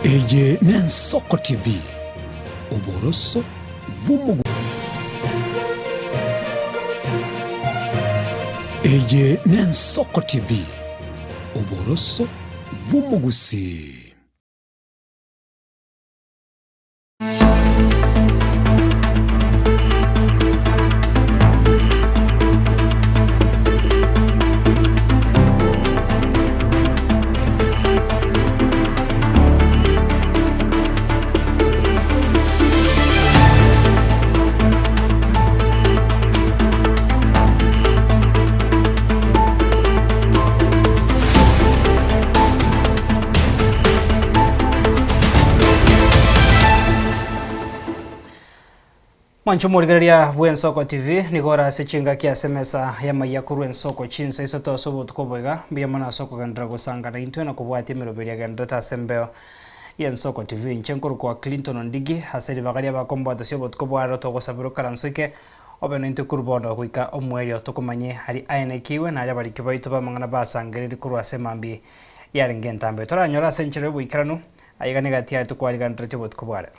Eye n'Ensoko TV, oboroso bw'omogu. Eye n'Ensoko TV, oboroso bw'omogusii. Mwanche omorigereria bw'Ensoko TV, nigo ore ase chingaki ase emesa y'amaiya korwa Ensoko chinsa isato ase obotuko oboiga. Mbuya mono ase okogenderera gosangana intwe na kobwatia emeroberio egendererete ase embeo y'Ensoko TV. Inche nkorokwa Clinton Ondigi, ase ribaga ri'abakombwata ase obotuko bwa rero togosabera okaranso ike obe naintwe korwa bono goika omoerio tokomanye aria aenekigwe na aria abariki baito b'amang'ana basangereiri korwa ase emambia yarenge entambe. Toranyore ase enchera y'oboikeranu, aiga negati yaye tokwariganeretie obotuko bwa rero.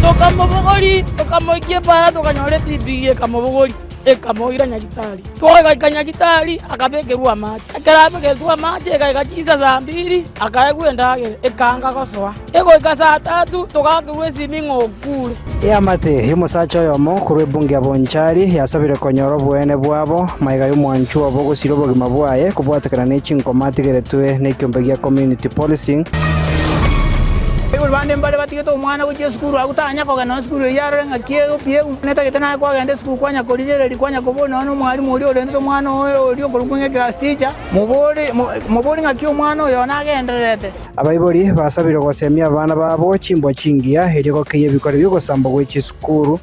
Tokamobogoria, tokamoikia epaara, tokanyora epikipiki ekamobogoria, ekamoira nyagitari. Twagoika nyagitari, akabekerwa amache. Ekero abekeretwe amache, egaika chinsa saa mbiri, akaegwa endagera, ekaanga gosoa. Egoika saa tatu, togakerwa esimi ng'a okure. Eamate y'omosacha oyomo korwa ebunge ya Bonchari yasabire konyora oboene bwabo magega y'omwanchwa obo gosiria obogima bwaye kobwatekana ne chinkoma atigeretwe nekiombe gia Community Policing. Abaibori bande mbare batigete omwana gochia esukuru agwo tanya kogenda nonya esukuru eyio arore ng'aki egopi netagete naye kwagenda esukuru kwanya korigereria kwanya koboria nonya na omwalimu oria orendete omwana oyo oria okorokwa ng'a eclass teacher mobori mobori ng'aki omwana oyo nagendererete. Abaibori basabire gosemia abana babo chimbwa chingiya erio gokeyia ebikore bi'ogosambwa gwe chisukuru.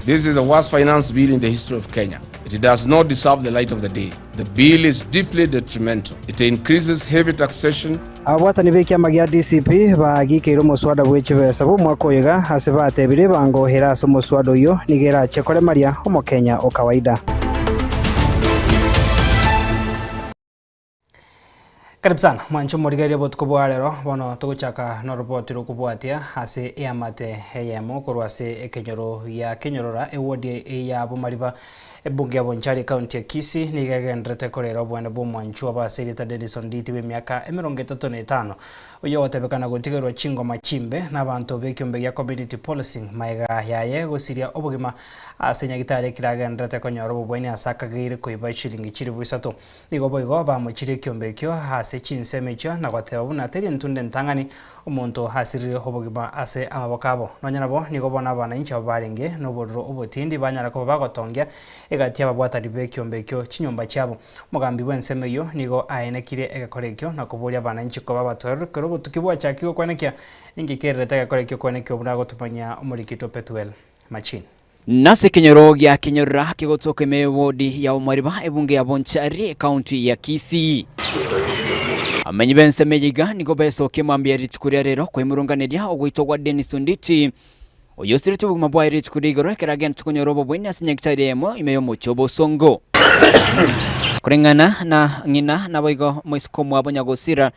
This is the worst finance bill in the history of Kenya. It does not deserve the light of the day. The bill is deeply detrimental. It increases heavy taxation. Ababwatani b'ekiama gia DCP bagikeire omoswada bwe chibesa bw'omwaka oyo iga ase batebire ebango ere ase omoswada oyio nigo erache koremaria omokenya o kawaida. Karibu sana mwanche omorigereria obotuko bwa rero bono togochaka noroboti rokobwatia ase eamate eyemo korwa ase ekenyoro gia Kenyorora ewodi ya Bomariba ebunge ya Bonchari ekaunti ya Kisii nigo egenderete korera obwene bwa omwanchwa obo ase erieta Dennis Onditi bw'emiaka emerongo etato na etano oyio ogotebekana gotigerwa chingoma chimbe nabanto b'ekiombe gia Community Policing maega yaye gosiria obogima ase nyagitari ekero agenderete konyora obobweni ase akageire koiba chiringi chilifu isato. Nigo boigo bamochirie ekiombe ekio ase chinsemo echio na goteba buna teri entunda entang'ani omonto asirire obogima ase amaboko abo. Nonya nabo nigo bono abananchi abo barenge nobororo obotindi banyara koba bagotongia egati y'ababwatani b'ekiombe ekio chinyomba chiabo. Omogambi bw'ensemo eyio nigo aenekirie egekora ekio na koboria abananchi koba abatoereru ekero obotuki bwachakigwe kwenekia ninki kererete egekora ekio kwenekiwa buna agotumanyia omorikito Pethuel Machin. Nase ekenyoro gia Kenyorora kegotoka ime y'ewodi ya Omariba ebunge ya Bonchari ekaunti ya Kisii. Abamenyi b'ensemo eye iga nigo besokia mambia rituko ria rero koimurunganeria ogoitwa gwa Dennis Onditi oyio osiretie obogima bwaye rituko ria igoro ekero agenderete konyora obobweni ase nyagetari eyemo ime y'omochie o Bosongo. Koreng'ana na ng'ina naboigo moiseke omwabo Nyagosira,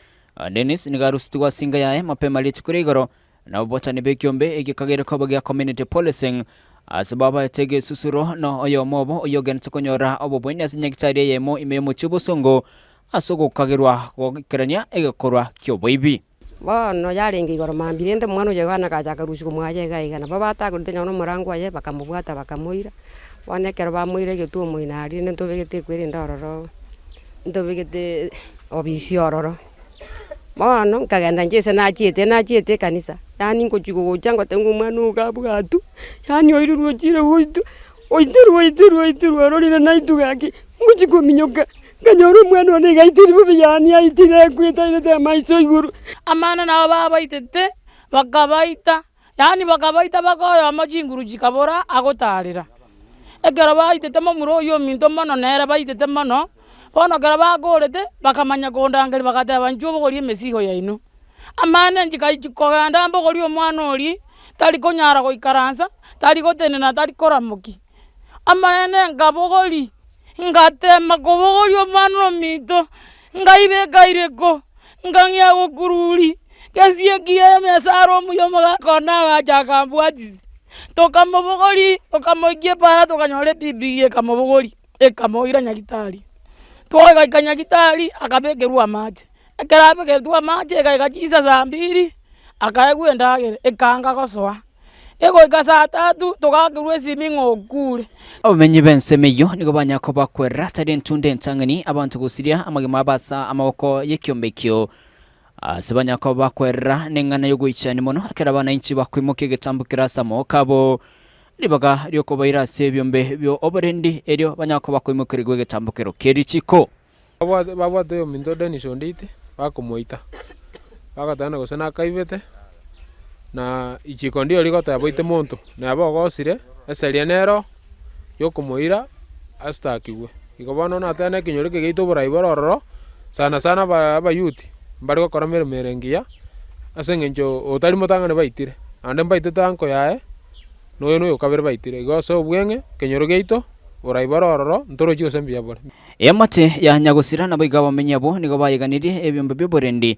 Dennis nigo arusetigwe ase enka yaye mapema rituko ria igoro Na obobwatani bw'ekiombe egekagera koba gia Community Policing, ase babaete egesusuro na oyomo obo oyogenderete konyora oboboini ase nyagitari eyemo ime y'omochie obosongo ase ogokagerwa goikerania egekorwa ki'oboibi. Bono yarenge igoro mambia rende omwana oyo Yohana agacha akarusigwa mwaye iga iga. Nabo batagorete nonya omorango oye, bakamobwata bakamoira. Bono ekero bamoira egetuo omoino aria rende ntobegete ekwerende ororo, ntobegete obisi ororo. Bono nkagenda inche ase nachiete, nachiete ekanisa, yaani ngochia gocha ngotebiwa ng'a omwana oyo iga abwatwe, yaani oirirwe ochire goitwa, oitirwe oitirwe oitirwe ororire naitwe gaki, ngochia kominyoka, nkanyora omwana one iga aitirwe bobe yaani aitire akwete airete amaiso igoro. Amana nabo babaitete, bakabaita, yaani bakabaita baka oyomo chinguru chikabora agotarera. Ekero baitete momura oyio ominto mono nere baitete mono, bono ekero bakorete, bakamanya kondangeria bagateba inchuo bogoria emesigo yaino. Amaene inche kaichi kogenda mbogorie omwana oria, tari konyara goikaransa, tari gotenena tari koramokia. Amaene nkabogoria, ngatema kobogoria omwana ominto. Nkaibeka ireko, nkang'ea gokururi, gesie ekiya emesara omuya omogaka one agacha akambwatisia. Tokamobogoria, tokamoikia epara tokanyora epikipiki ekamobogoria, ekamoira nyagitari. Twagoika nyagitari, akabekerwa amache, ekero abekeretwe amache egaika chinsa saa mbiri, akaegwa endagera, ekaanga gosoa. Egoika saa tatu, togakerwa esimi ng'a okure. Abamenyi b'ensemo eyio nigo banyara kobakwerera tari entunda entang'ani abanto gosiria amagima abo ase amaboko y'ekiombe ekio. Ase banyara koba bakwerera neng'ana y'ogoichania mono ekero abananchi bakoimokia egetambo kere ase amaboko abo, ribaga ri'okobaira ase ebiombe bi'oborendi, erio banyare koba bakoimokerigwa egetambo kero kie richiko. Babwate oyominto Dennis Onditi, bakomoita, bagoteba ng'a gose nakaibete, na ichiko ndiyo rigoteba oite monto, neba ogosire, eseria nero yokomoira astakigwe. Igo bono nateba na ekenyoro eke giaito oborai bore ororo, sana sana aba abayouth, mbare gokora emeremo ere engiya, ase eng'encho otari motang'ani baitire, naende mbaitete uncle yaye, na oyo noyo okabere baitire. Igo ase obweng'e, ekenyoro giaito, oborai bore ororo, ntorochi gose mbuya bore. Eamate ya nyagosira naboigo abamenyi abwo nigo bayeganirie ebiombe bi'oborendi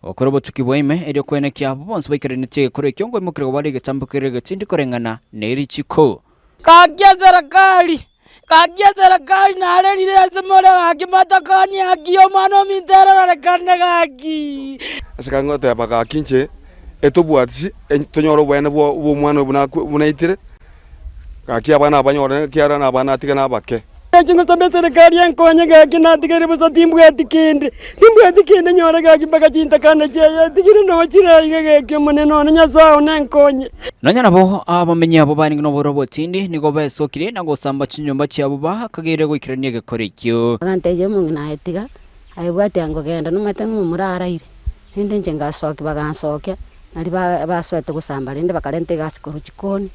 Gokora obotuki bwa ime, erio koenekia abwo bonsi baikeranetie egekoro ekio nkoimokerigwa bare egetambo keria egetindi koreng'ana ne richiko. Gaki eserekari, gaki eserekari narerire ase more gaki motokonye gaki omwana ominto erorekane gaki. Ase kare ngoteba gaki inche etobwatisi tonyore oboene bwa omwana oyo buna buna aitire. Gaki abana abanyore ekiagera nabana atiga nabake. Inche ngosaba eserekari enkonye gaki natigaire bosa timbwati kende, timbwati kende nyore gaki mpaka chintakana chiaye atigire noo chire iga gaki Omonene one Nyasae one enkonye. Nonya nabo abamenyi abwo barenge nobororo obotindi nigo besokirie na gosamba chinyomba chiabo bakageire goikerania egekoro ekio. Agantebia omong'ina aye tiga, aye bwati ango genda nomanyete ng'a omomura araire. Rende inche ngasokia bagansokia, nario ba basoete gosamba rende bakarenta egasi korwa chikoni,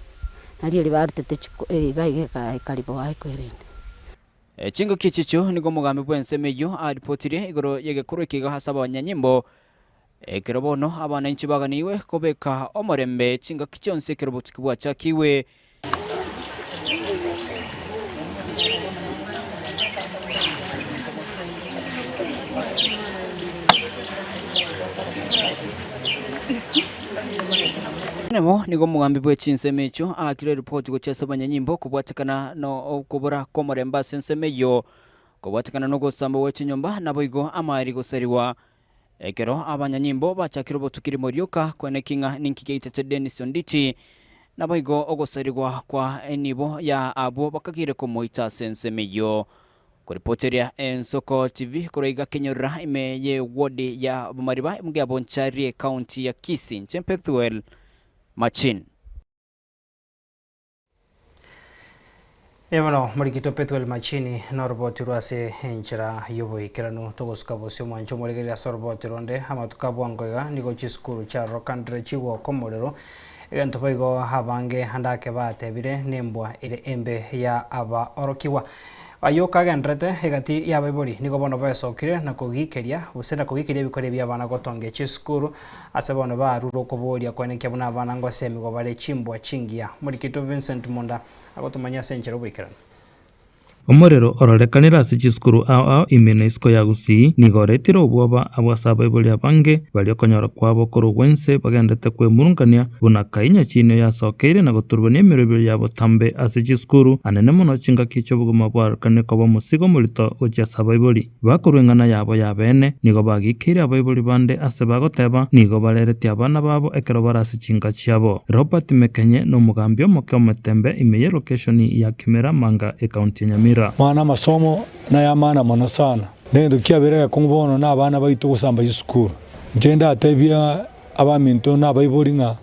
nario erio barutete chiko iga iga eka ekariboa ekwerende. Chingaki echi echio nigo omogambi bw'ensemo eyio aripotirie igoro y'egekorwa eke iga ase abanyanyimbo, Ekero bono abananchi baganigwe kobeka omorembe chingaki chionsi ekero obotuki bwachakigwe. Nabo nigo omogambi bwe chinsemo echio aakire eripoti gochia ase abanyanyimbo kobwatekana nokobora kw'omorembe ase ensemo eyio, kobwatekana nogosamba gwe chinyomba naboigo amaeri gosarigwa. Ekero abanyanyimbo bachakire obotuki rimo rioka kweneki ng'a ninki giaitete Dennis Onditi, naboigo ogosarigwa kwa enibo ya abwo bakageire komoita ase ensemo eyio. Koripoteria Ensoko TV korwa iga Kenyorora ime ye ward ya Bomariba emuga ya Bonchari ecounty ya Kisii inche Pethuel Machin. Mbuya mono morikito Pethuel Machini noroboti rwa ase enchera y'oboikeranu. Togosuka bosio omwancho omorigereria ase oroboti ronde amatuko a bwango iga nigo chisukuru chiarorokandire chigwoka omorero egento boigo abange ande ake batebire nembwa ere embe ya abaorokigwa. Ayio kagendererete egati y'abaibori nigo bono besokire na kogikeria gose na kogikeria ebikora ebi abana gotongia chisukuru ase bono barure okoboria koenekia buna abana ngosemigwa bare chimbwa chingiya. Omorikito Vincent Munda agotomanyia ase enchera oboikeranu. Omorero ororekanire ase chisukuru ao ao ime na isiko ya Gusii nigo oretire obwoba abwo ase abaibori abange baria okonyora kwabo korwa gwense bagendete kwemurungania Buna Kaini chiinio yasokeire na goturubania emerobio ya botambe ase chisukuru, anene mono chingaki chi'obogima bwarokanire koba omosigo omorito gochia ase abaibori. Bakorwa eng'ana yabo y'abeene, nigo bagikeire abaibori bande ase bagoteba nigo bareretie abana babo ekero bare ase chinka chiabo. Robert Mekenye nomogambi omoke omotembe ime y'elokeshoni ya Kimera Manga ekaunti ya Nyamira. Mwana amasomo nayamana mono sana. Negento kiabeire egekong'u bono na abana baito gosamba chisukuru. Inche ndatebie Abaminto na abaibori ng'a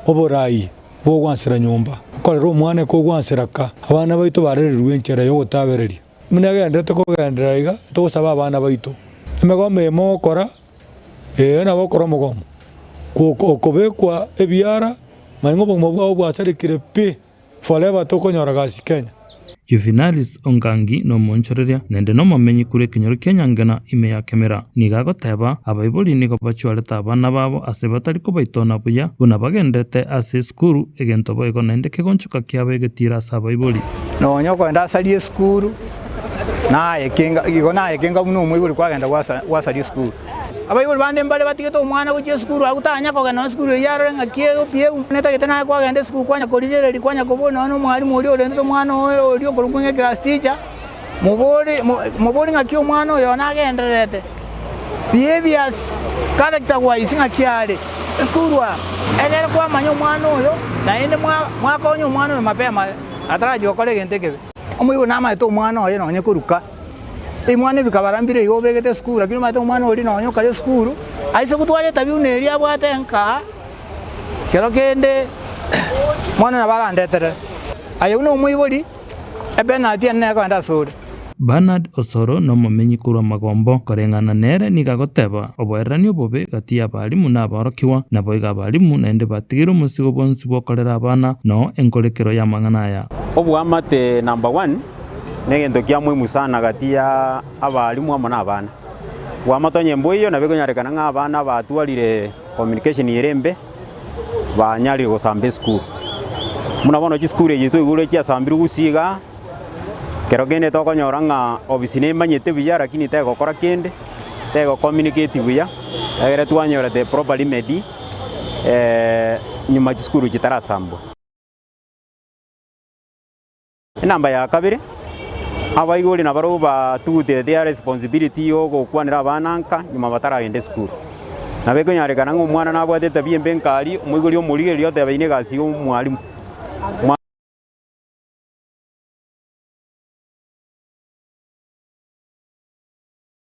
oborai bw'ogwansera nyomba, okorera omwana ekogwansera ka, abana baito barererwe enchera y'ogotabereria. Buna egenderete kogenderera iga, togosaba abana baito emegomo eye mogokora, ee nabo okora omogomo, okobekwa ebiara, manya ng'a obogima bwao bwasarekire pi. Forever tokonyora gasi Kenya. Juvenalis Ongangi nomoonchoreria, naende nomomenyi korwa ekenyoro kia Nyangena ime ya Kemera. Nigo agoteba, Abaibori nigo bachwarete abana babo ase batari kobaitona buya buna bagenderete ase esukuru, egento boigo naende kegonchoka kiabo egetiira ase abaibori. Nonya okoenda asarie esukuru, Naye kenga igo naye kenga buna omoibori kwagenda gwasa gwasaria esukuru. Abaibori bande mbare batigete omwana gochia esukuru agwo tanya kogenda nonya esukuru eyio arore ng'aki egopi ebu netagete naye kwagenda esukuru kwanya korigereria kwanya koboria nonya na omwalimu oria orentete omwana oyo oria okorokwa ng'a eclass teacher, mobori mobori ng'aki omwana oyo one agendererete, behaviours, character wise ng'aki are esukuru aa. Ekero kwamanya omwana oyo naende mwa mwakonya omwana oyo mapema atarachia gokora egento ekebe. Omoibori namaete omwana oye nonye koruka, ebimwana ebi bikabara mbire igo obegete esukuru lakini omanyete omwana oria nonye okare esukuru, aise gotwara etabia buna eria abwate nka, kero kende omwana nabo arandeterere. Aye buna omoibori, epenalty ene nekogenda asore. Bernard Osoro nomomenyi korwa Magombo, koreng'ana nere nigo agoteba, Oboererani obobe gati y'abalimu na aborokigwa, naboigo abalimu naende batigeire omosigo bwonsi bw'okorera abana, noo enkorekero y'amang'ana aya. Oboamate number one negento kia muhimu sana gati ya abalimu amo na abana. Oboamate onye mboiyo nabo ekonyarekana ng'a abana batwarire communication ere embe banyarire gosamba esukuru. Buna bono chisukuru echi twaigure chiasambirwe gusii igaa. Kero kende tokonyora ng'a ofisi nemanyete buya lakini tegokora kende, tego communicate buya, egere twanyorete proper remedy nyuma chisukuru chitarasambwa. Enamba ya kabere, abaibori nabarobwo batugutire their responsibility ya ogokwanera abana nka nyuma bataragenda esukuru. Nabo ekonyarekana ng'a omwana nabwate etabia embe nka aria, omoibori omorigereria oteba eyio negasi ya omwalimu.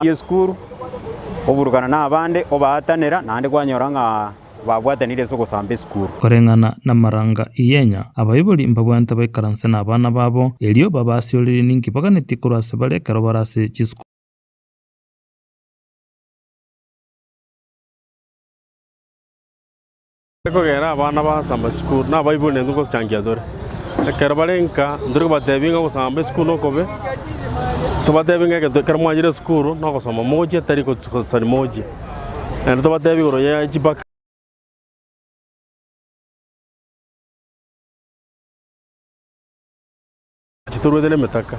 Esukuru, oburukana na abande, obaatanera, naende kwanyora ng'a babwatanire ase ogosamba esukuru. Koreng'ana namaranga iyenya, abaibori mbabwenerete baikaranse nabana babo, erio babasiorerie ninki baganetie korwa ase bare ekero bare ase chisukuru. Ekogera abana basamba esukuru na abaibori naintwe ngochangia tore. Ekero bare nka ntori kobatebia ng'a ogosamba esukuru nokobe, tobatebie ng'a egento ekero mwachire esukuru na ogosoma mogochia tari gosani mogochia. Naende tobatebie igoro ya chibaka. Chitorwete nemetaka.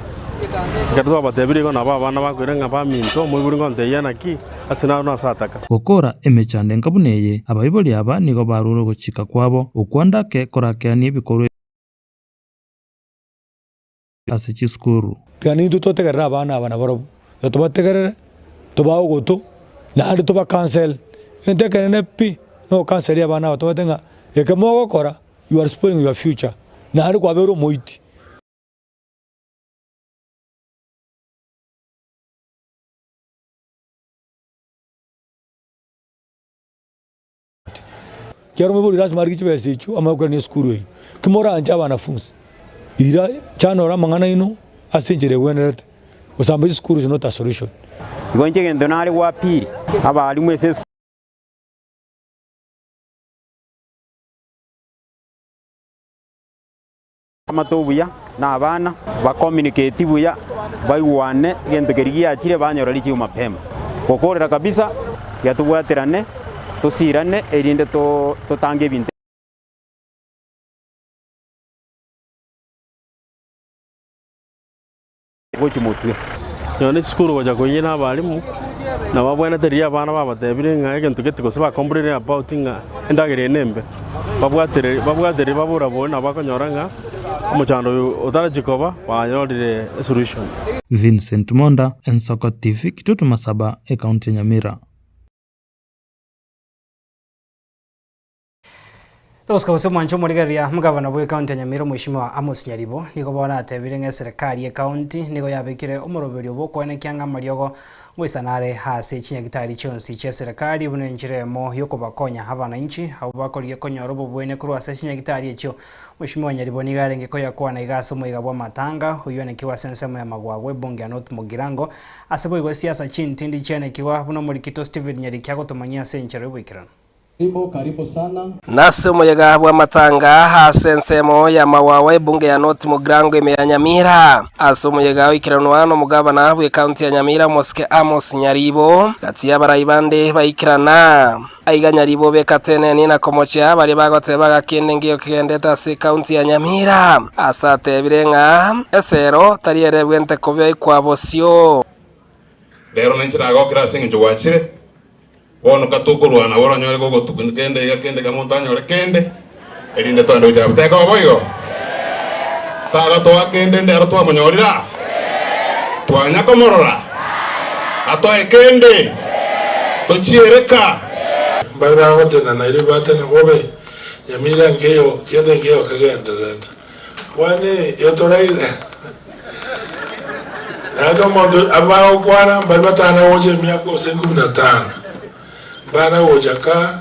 Ekero twabatebirie igo nabo abana bakoira ng'a baminto, omoibori ngontebia naki, ase naro nase ataka. Gokora emechando enka buna eye, abaibori aba nigo barure ogochika kwabo, okwo ndake korakeanie ebikorwa ase chisukuru. Tiga nintwe totegerere abana aba nabarobwo, na tobategerere, tobae ogoto, naende tobakansele. Egento ekenene pi, nogokanseria abana aba tobaete ng'a eke mogokora. You are spoiling your future naende kwabeire omoiti. Ekero omoibori lasima arigie chibesa echio amanye koirania esukuru eyio. Ki moranche abanafunsi, ira chana ore amang'ana aino ase enchera egwenerete, gosamba chisukuru is not a solution. Igo inche egento nare gwa pili, abalimu ase esukuru. Amato buya na abana ba communicate buya baigwane egento keria giachire banyora richibu mapema. Gokorera kabisa tiga tobwaterane tosirane erinde totange ebinto. Gochia motwe. Nonya ne chisukuru gocha koinya na abalimu, nabo babwenerete riria abana babatebire ng'a egento gete gose ba complain about ng'a endagera eye nembe, babwatere babwatere babora bori nabo bakonyora ng'a omochando oyo otarachia koba banyorire esolution. Vincent Monda, Ensoko TV, Kitutu Masaba, Ekaunti ya Nyamira. Togosika gose omwancho omorigereria omogavana bwe ekaunti ya Nyamira omweshimiwa Amos Nyaribo nigo bono atebire ng'a eserekari ye ekaunti nigo yabekire omoroberio bw'okoenekia ng'a amariogo ngoisana are ase chinyagitari chionsi chia eserekari buna enchera eyemo yokobakonya abananchi abwo bakorigia konyora obobuene korwa ase chinyagitari echio. Mweshimiwa Nyaribo nigo arenge koyakwana iga ase omoiga bw'amatanga oyio anekigwe ase ensemo ya Magwagwa ebunge ya North Mugirango ase boigo siasa chintindi chianekigwa buna omorikito Stephen Nyariki agotomanyia ase enchera y'oboikeranu. Nase omoyega bw'amatanga ase ensemo y'amawawa ebunge ya North Mugirango ime ya Nyamira. Ase omoyega oikeranwa nomogabana bw'ecounty ya Nyamira omosike Amos Nyaribo, gati y'abarai bande baikerana. Aiga Nyaribo bekatenenia na komochia baria bagoteba ng'a kende ngeyo kegendete ase ecounty ya Nyamira. Ase atebire ng'a esero tari ere ebwente kobeekwa bosio. Rero ninche nagokire ase engencho gwachire. Bono katokorwana nabo oranyore gogotuka kende iga kende iga monto anyore kende, erinde togende gochia abwo. Tekoba boigo? Tagatoa kende ndero twamonyorire aa? Twanya komorora? Atoe kende? Tochiere ka? Mbare bagotenena erio batene bobe, nyamira nkeiyo, kende nkeiyo kegendererete. Kwani yotoraire? Naende omonto abagokwana mbaria batana gocha emiaka gose ikomi na tano, mbana gocha ka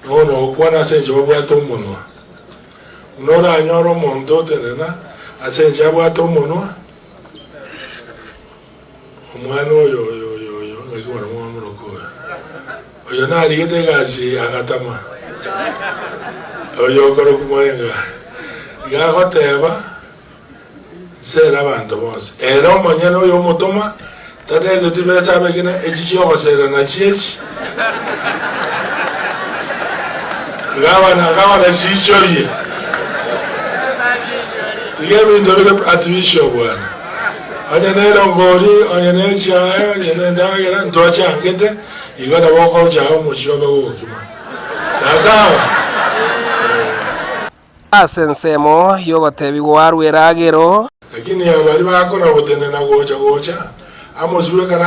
nonya ogokwana ase enchera babwate omonwa. Buna oranyore omonto otenena ase enchera abwate omonwa, omwana oyo oyo oyo oyo ng'aki bono mwamoroka oyo? Oyo narigete egasi agatama, oyo okorokwa Moenga, iga agoteba. Nsere abanto bonsi. Ere omonyene oyomotoma tatereteti besa abegene echi chi'ogosera nachio echi. Gavana, gavana chiichorie. Tiga ebinto bire artificial bwana. Onye nerongori, onye nechiaye, onye nendagera, ntwachangete, igo nabo okochaka omochie obe gogokima. Sawasawa? Ase ensemo y'ogotebigwa arue eragero. Lakini abaria bakona gotenena gocha gocha, Amosi bweka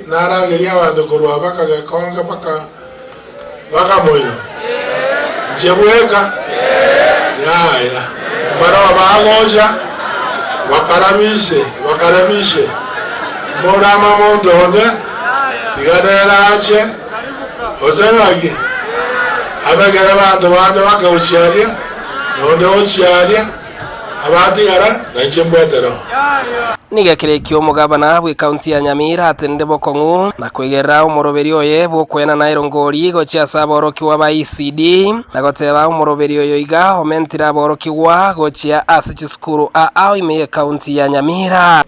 naragerie abanto korwa bakagekonga mpaka moino. Inche bweka? Yaya. Mbarabwo bagocha, bakarabise, bakarabise. Morama monto onde, tiga nere ache, gose ng'aki? Abegere abanto bande bakagochia aria, na onde gochia aria, abatigara, na inche mbwate roho. Nigo ekero ekio omogabana bw'ecounty ya Nyamira atenire bokong'u na koigerera omoroberi oye bw'okoenana erongori gochia ase aborokigwa ba ECD na goteba omoroberi oyo iga omentire aborokigwa gochia ase chisukuru aa ime y'ecounty ya Nyamira.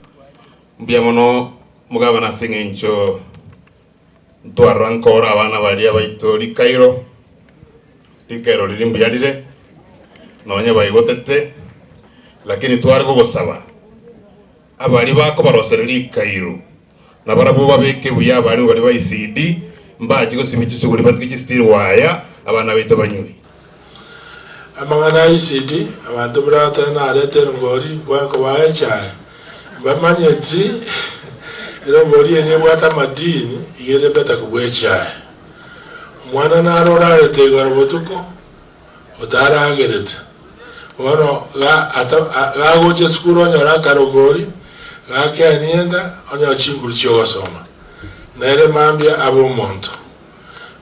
Mbuya mono mogabana ase eng'encho Ntwarora nkora abana baria baito rikairo, rikairo riria mbuya rire, nonye baigotete, lakini tware gogosaba, abaria bakobaroseria rikairo, nabarabwo babeke buya abarimu baria ba ECD, mbache gosibia chisuguri batige chisteel wire, abana baito banywe. Amang'ana a ECD, abanto mbaratebe narete erongori, nkwaye echae. Mbamanyeti erongori eye nebwate amadini, iga ere better kobua echae. Omwana naro orarete igoro botuko, otaragerete. Bono gagocha esukuru onyore akarogori, gakenia enda, onyore chinguru chiogosoma. Nere mambia abe omonto.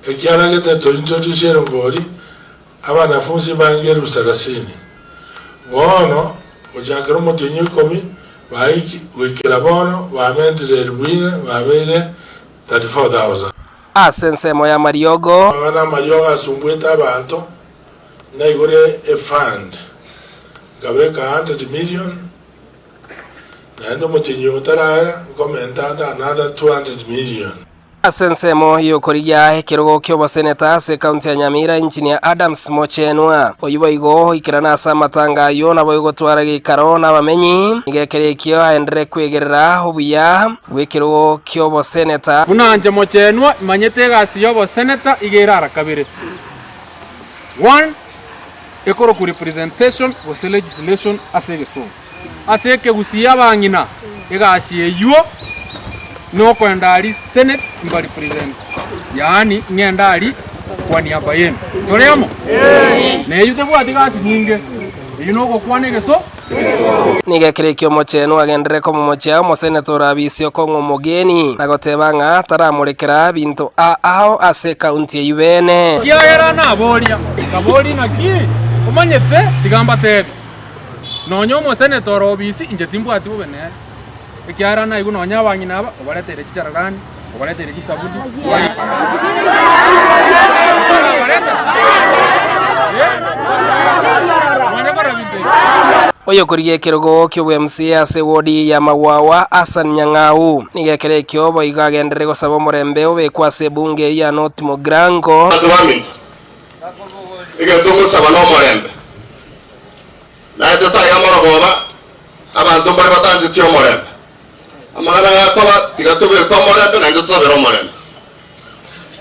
Ekiaragete tointroduce erongori, abanafunsi bange elifu sarasini. Bono, gochakera omotienyi o ikomi, baiki, goikera bono bamentire elifu ine, babeire 34,000. Ase ensemo y'amariogo. Amang'ana amariogo asumbuete abanto, naigure efund, nkabeka 100 million, naende omotienyi oyo otaraera, nkomenta ande another 200 million. Ase ensemo y'okorigia ekerogo ki'oboseneta ase ekaunti ya Nyamira, Engineer Adams Mochenwa, oyio boigo oikerana ase amatanga ayio naboigo gotwara geikaro nabamenyi, nigo ekero ekio aenderere kwegerera obuya bw'ekerogo ki'oboseneta. Buna inche Mochenwa imanyete egasi y'oboseneta iga ere ara kabere. One, ekorokwa representation gose legislation ase egesongo. Ase ekegusii abang'ina egasi eywo nokoenda aria senate mba represent yaani ng'ende aria kwa niaba yenu. Tore amo? Na eywo tebwati gasi nyinge, eywo nogokwana egeso Nigo ekero ekio omochenu agenderere komomochia omoseneta orabise okong'a omogeni, na goteba ng'a taramorekera binto ao ase ekaunti eyio bene. Ekiagera naboria, nkaboria naki omanyete, tiga mbateebie. Nonya omoseneta ore obisi, inche timbwati bobe nere, ekiagera naigwe nonya abang'ina aba obareteire chichararani, obareteire chisabuni, Oyokorigia ekerogo ki'obwemca ase ewodi ya Mawawa, Hassan Nyang'au, nigo ekero ekio boigo agenderere gosaba omorembe obekwe ase ebunge eyio ya North Mugirango. Abanto baminto, egento ngosaba nomorembe. Naete taiga morogoba, abanto mbare batancheti omorembe. Amang'ana gakoba, tiga tobeke omorembe naende tosabere omorembe.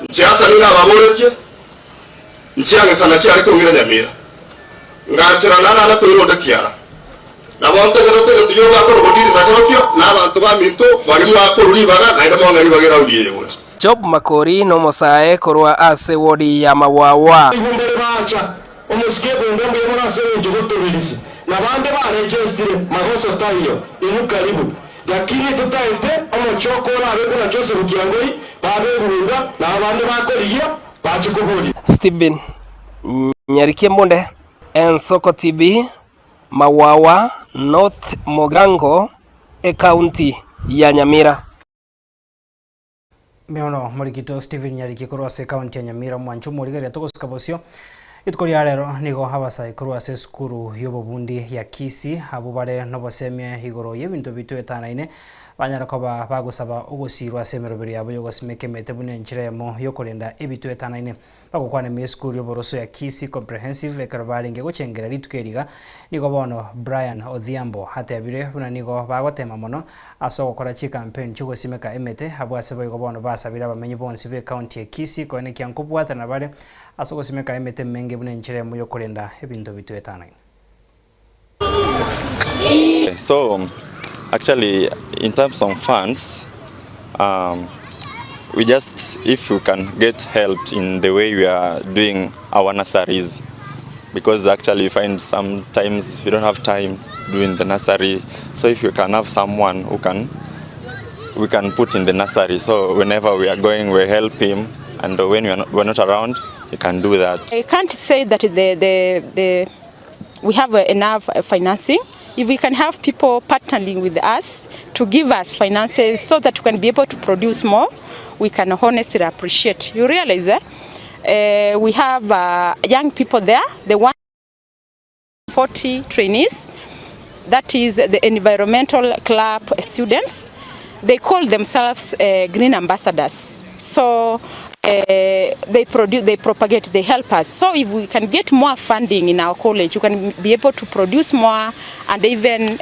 Inche asa nigo nababoretie, nchiagesana chiare kong'ira nyamira, ngancherana nana koira onde kiara. Nabo ntegerete egento gi'ogoakora obodiri nakerokio, na abanto baminto baria mwakorwa ribaga, naende mong'e ribaga eraundi eye gocha. Job Makori nomosae korwa ase wodi ya Mawawa. Nigo mbare baacha, omosike ebunga mbuya mono ase engencho gotoberisia, na bande barechestire, magoso taiyo, inwe karibu. Lakini totaete omochoko orabe buna Joseph Kiangoi, babe ebunda, na abande bakorigia, bache koboria. Stephen Nyarikie Mbunde, Ensoko TV, Mawawa, North Mugirango, Ecounty ya Nyamira. Miono Morikito Stephen Nyariki korwa ase ekaunti ya Nyamira omwancho omorigereria togosika bosio. Rituko ria rero nigo abasae korwa ase esukuru y'obobundi ya Kisii abwo bare nobosemia igoro y'ebinto bitwetanaine banyare koba bagosaba ogosiirwa ase emeroberi yabo y'ogosimeka emete buna enchera eyemo y'okorenda ebitwetanaine. Bagokwana ime y'esukuru y'oboroso ya Kisii Comprehensive ekero barenge gochengera rituko eri iga, nigo bono Brian Odhiambo atebire buna nigo bagotema mono ase ogokora chicampaign chiogosimeka emete abwo ase boigo bono basabire abamenyi bonsi b'ecounty ya Kisii koenekia nkobwatana bare ase ogosimeka emete emenge buna enchera emo yokorenda ebinto bitwetanaine. So actually in terms of funds um, we just if we can get help in the way we are doing our nurseries because actually you find sometimes you don't have time doing the nursery so if you can have someone who can we can put in the nursery so whenever we are going we help him and when we are not, we're not around he can do that I can't say that the, the, the we have enough financing. If we can have people partnering with us to give us finances so that we can be able to produce more, we can honestly appreciate. You realize eh? We have young people there, the 140 trainees, that is the environmental club students. They call themselves green ambassadors. So they produce, they propagate, they help us. So if we can get more funding in our college, we can be able to produce more and even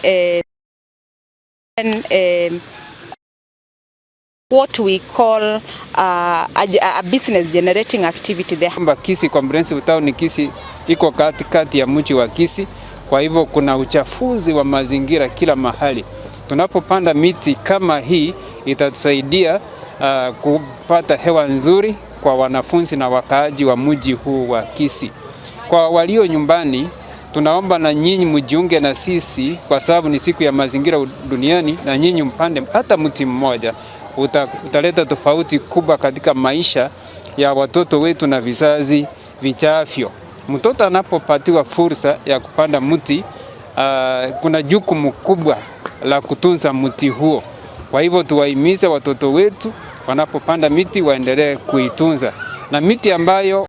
what we call a business generating activity there. Kwamba Kisii Comprehensive Town Kisii iko katikati ya mji wa Kisii, kwa hivyo kuna uchafuzi wa mazingira kila mahali. Tunapopanda miti kama hii itatusaidia kupata hewa nzuri kwa wanafunzi na wakaaji wa mji huu wa Kisii. Kwa walio nyumbani, tunaomba na nyinyi mjiunge na sisi kwa sababu ni siku ya mazingira duniani, na nyinyi mpande hata mti mmoja utaleta tofauti kubwa katika maisha ya watoto wetu na vizazi vijavyo. Mtoto anapopatiwa fursa ya kupanda mti, kuna jukumu kubwa la kutunza mti huo. Kwa hivyo tuwahimize watoto wetu wanapopanda miti waendelee kuitunza, na miti ambayo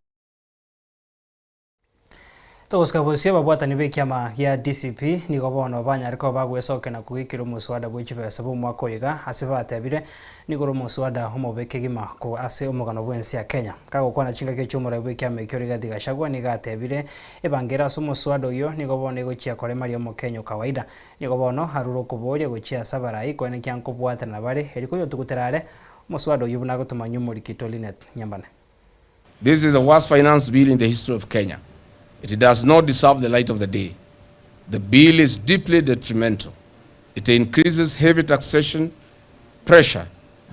Togosika bosio ababwatani b'ekiama gia DCP nigo bono banyare koba bagwesokia na kogikera omoswada bwe chibesa bwa omwaka oyo iga ase batebire nigo ore omoswada omobe kegima ko ase omogano bw'ense ya Kenya. Kagokwana chingaki echio omorai bw'ekiama ekio Rigathi Gachagua nigo atebire ebangere ase omoswada oyio nigo bono egochia koremaria omokenya o kawaida. Nigo bono arure okoboria gochia ase abarai koenekia nkobwatana bare eri koyotugutera are omoswada oyio buna agotomanyia omorikito Linet Nyambane. This is the worst finance bill in the history of Kenya. It does not deserve the light of the day. The bill is deeply detrimental. It increases heavy taxation pressure,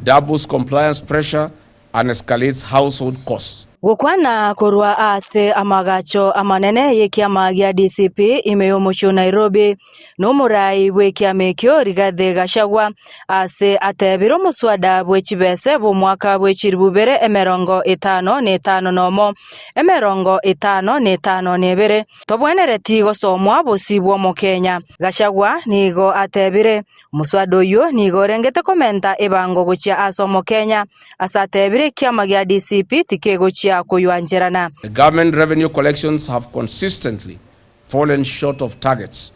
doubles compliance pressure, and escalates household costs. Gokwana korwa ase amagacho amanene y'ekiama gia DCP ime y'omochie o Nairobi na omorai bw'ekiama ekio Rigathi Gachagua ase atebire omoswada bw'echibese bw'omwaka bw'echiribu bere emerongo etano na etano nomo, emerongo etano na etano na ebere, tobwenereti gosomwa bosio bw'omokenya. Gachagua nigo atebire omoswada oyio nigo orengete komenta ebango gochia ase omokenya ase atebire ekiama gia DCP tikegochia. chia koywancherana. The government revenue collections have consistently fallen short of targets.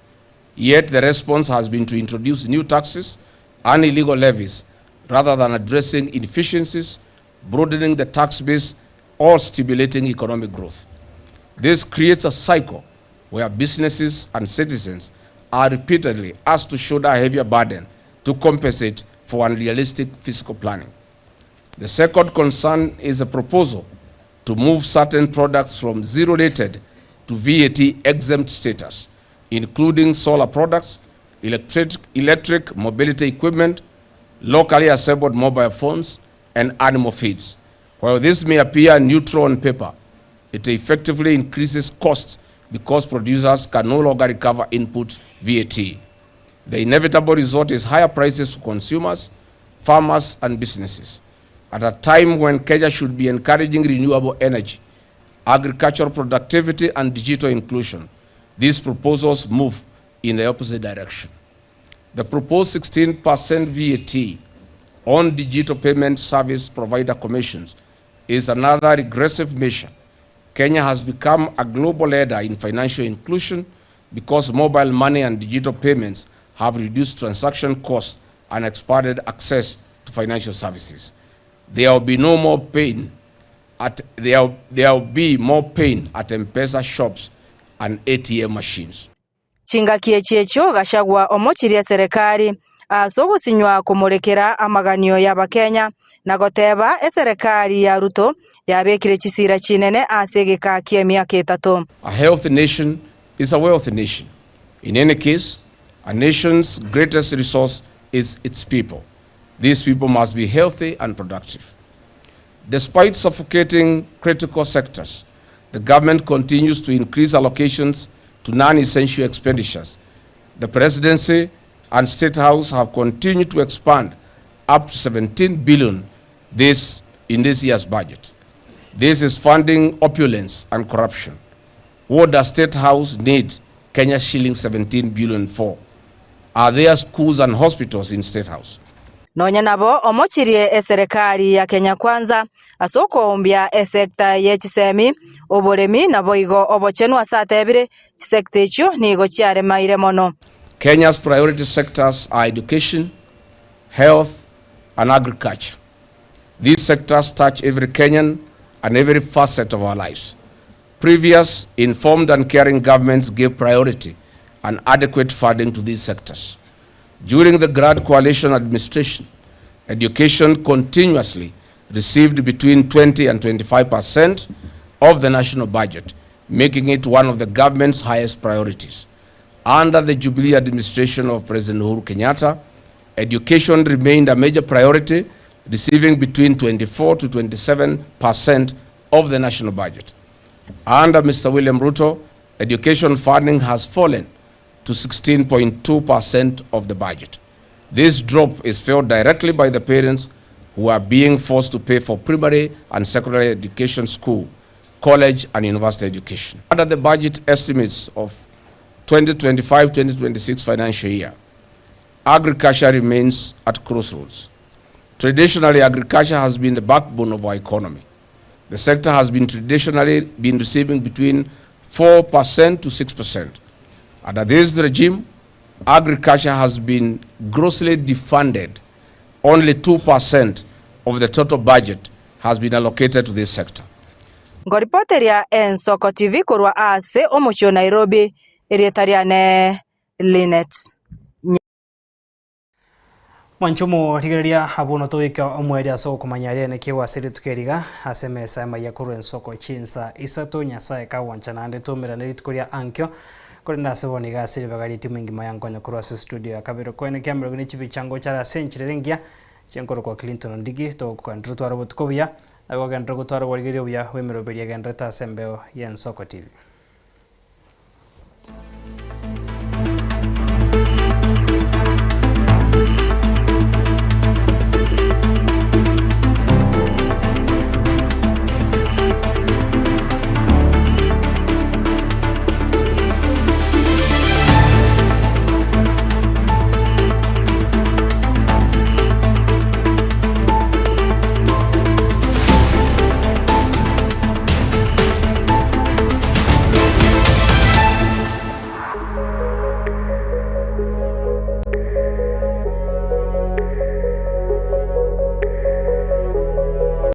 Yet the response has been to introduce new taxes and illegal levies rather than addressing inefficiencies, broadening the tax base, or stimulating economic growth. This creates a cycle where businesses and citizens are repeatedly asked to shoulder a heavier burden to compensate for unrealistic fiscal planning. The second concern is a proposal to move certain products from zero-rated to VAT exempt status, including solar products, electric, electric mobility equipment, locally assembled mobile phones, and animal feeds. While this may appear neutral on paper, it effectively increases costs because producers can no longer recover input VAT. The inevitable result is higher prices for consumers, farmers, and businesses. At a time when Kenya should be encouraging renewable energy, agricultural productivity, and digital inclusion, these proposals move in the opposite direction. The proposed 16% VAT on digital payment service provider commissions is another regressive measure. Kenya has become a global leader in financial inclusion because mobile money and digital payments have reduced transaction costs and expanded access to financial services. There will be no more pain at there, there will be more pain at M-Pesa shops and ATM machines. Chingaki echi echio Gachagua omochirie eserekari ase ogosinywa komorekera amaganio ya abakenya na goteba eserekari ya Ruto yabekire chisira chinene ase egeka kia emiaka etato. A healthy nation is a wealthy nation. In any case, a nation's greatest resource is its people. These people must be healthy and productive. Despite suffocating critical sectors, the government continues to increase allocations to non-essential expenditures. The presidency and State House have continued to expand up to 17 billion this, in this year's budget. This is funding opulence and corruption. What does State House need Kenya shilling 17 billion for? Are there schools and hospitals in State House? Nonya nabo omochirie eserekari ya Kenya Kwanza ase okoombia esekta ye chisemi oboremi naboigo obochenu ase atebire chisekta echio nigo chiaremaire mono. Kenya's priority sectors are education, health, and agriculture. These sectors touch every Kenyan and every facet of our lives. Previous informed and caring governments gave priority and adequate funding to these sectors. During the Grand Coalition administration, education continuously received between 20 and 25 percent of the national budget, making it one of the government's highest priorities. Under the Jubilee administration of President Uhuru Kenyatta, education remained a major priority, receiving between 24 to 27 percent of the national budget. Under Mr. William Ruto, education funding has fallen to 16.2 percent of the budget. This drop is felt directly by the parents who are being forced to pay for primary and secondary education school, college and university education. Under the budget estimates of 2025-2026 financial year, agriculture remains at crossroads. Traditionally, agriculture has been the backbone of our economy. The sector has been traditionally been receiving between 4% to 6%. Under this regime, agriculture has been grossly defunded. Only 2% of the total budget has been allocated to this sector. Ngoripoteria Ensoko TV korwa ase omochie o Nairobi erieta riane Linet. Mwanchumo rigereria abuno togoika omweri ase okomanya aria naki gwase rituko eriga ase emesa emaiya korwa ensoko chinsa isato Nyasaye kagwancha naende twaumerane rituko ria ankio korende ase bono iga ase ribaga ria etimu engima ya nkonya korwa ase studio ya kabere kwene kiambere ne chibicha ngochare ase enchera ere engiya chinkoro kwa Clinton Ondigi togokogenderera tware obotuko buya nabo gogenderera gotwara oborigereria obuya bwa emeroberi egendererete ase embeo ya Ensoko TV.